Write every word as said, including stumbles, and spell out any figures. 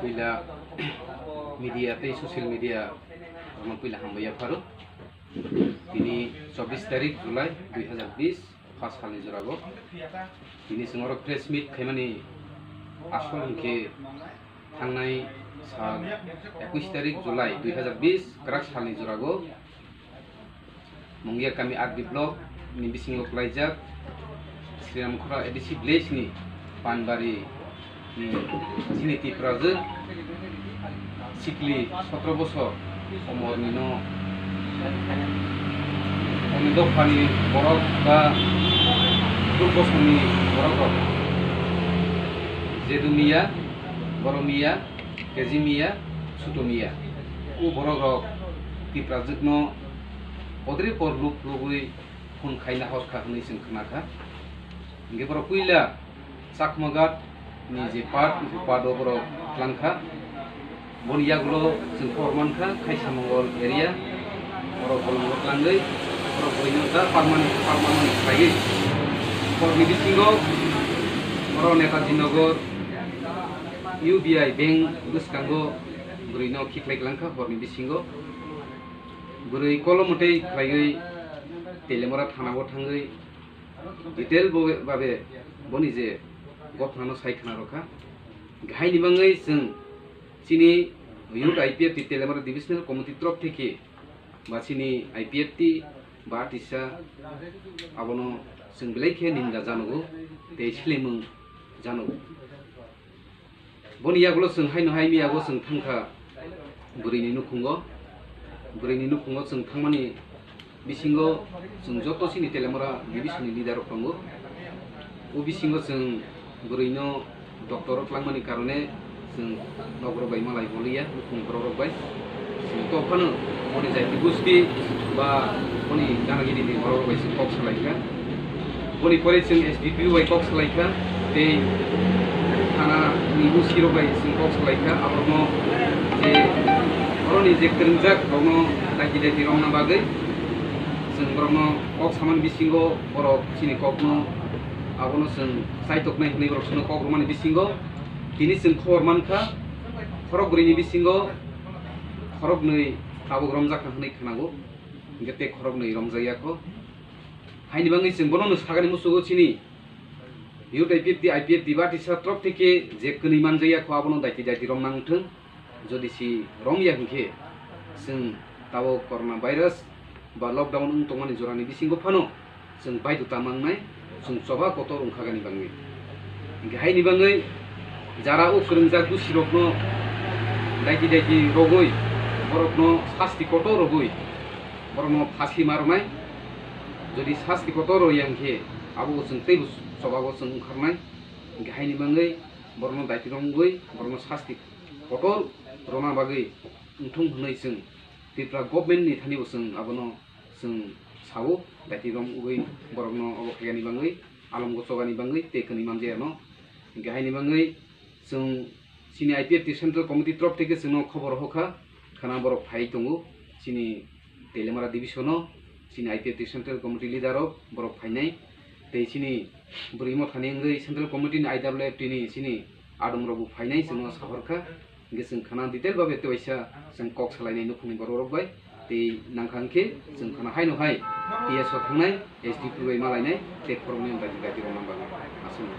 Puila media tei social media rokno puila hambai yapharo. Tini chobbish tarik July dui hazar bish, pha salni jorago. Tini chwng oro press meet khaimani asol hinkhe thangnai sal ekush tarik July dui hazar bish kwrak salni jorago Mungia kami R D block ni bisingo kwlaijak Sriramkhora A D C village ni Panbari ni chini Tiprajwk sikli sotro bosor omorni no, omni dophani borok ba duk bosongni borok rok Jedu Miya, Boro Miya, Keji Miya, Suto Miya. O borok rok Tiprajwk no podre por luk lugwi phone khaina hor kha hwnwi chwng khna kha. Hinkhe borok puila Chakmaghat ni je part, o part o borok tlang kha. Boni yagulo chwng khobor man kha, Khaisa Mongol area, borok bolongo tlangwi, borok buino da permanent, permanent khlaiwi. Borokni bisingo borok Netaji Nagar U B I bank bwskango bwrwino khiklai klang kha, borokni bisingo. Bwrwi kolomo tei khlaiwi Telemora thanao thangwi detail bo-, babe boni je gothnano sai khna rw kha. Haini bagwi chwng chini Youth I P F T Telemara Divisional Committee torop theke ba chini I P F T ba tisa abono chwng belai khe ninda janogo tei slemung janogo. Boni yagulo chwng haino hai miyago chwng thangkha bwrwini nukhungo. Bwrwini nukhungo chwng thangmani bisingo chwng joto chini Telemora division ni leader rok tongo. O bisingo chwng bwrwino doctor o twlangmani karone chwng nok rok bai malai boliya, nukhung borok rok bai. Chwng to phano boni jaiti gusti ba boni ganagini ni borok rok bai chwng kok salai kha. Boni pore chwng S D P O bai kok salai kha, tei thana ni O C rok bai chwng kok salai kha. Aborokno je, borokni je kwrwngjak rokno daiti daiti romna bagwi chwng borokno kok samani bisingo borok chini kokno abono chwng chaitoknai hwnwi borok chwngno kok romani bisingo tini chwng khobor man kha, khorok bwrwini bisingo khoroknwi tabuk romjak kha hwnwi khwnago, hinkhe tei khoroknwi romjakya kho. Haini bagwi chwng bono no sagani muchugo chini Youth I P F T, I P F T ba tisa torop theke je kwnwi manjakya kho abono daiti daiti romna wngthwng. Jodi si romya hinkhe chwng tabuk corona virus ba lockdown wng tongmani jorani bisingo phano chwng baidhota mangnai, chwng choba kotor wngkha gani bagwi. Hinkhe haini bagwi jara o kwrwngjak dusirokno daiti daiti rogwi borokno sasti kotor rogwi borokno phasi ma rwnai. Jodi sasti kotor rwya hinkhe abobo chwng teibo chobabo chwng wngkharnai. Hinkhe haini bagwi borokno daiti romgwi borokno sasti kotor rwna bagwi wngthung hwnwi chwng Tripura government ni thani bo chwng abono chwng sao, daiti romgwi borokno obo khaiyani bagwi, alongo chobani bagwi tei kwnwi manjakya no. Hinkhe haini bagwi chwng chini I P F T Central Committee torop theke chwngno khobor hokha, khana borok phai tongo chini Telemara division o, chini I P F T Central Committee leader rok borok phainai, tei chini bwrwi mothani wngwi Central Committee ni I W F T ni chini adong rok bo phainai chwngno sahor kha. Hinkhe chwng khana detail babe tei waisa chwng kok salainai nukhungni borok rok bai. Tei nangkha hinkhe chwng khana haino hai T S o thangnai, S D P O bai malainai tei khoroknwi daiti daiti romna bagwi aswk.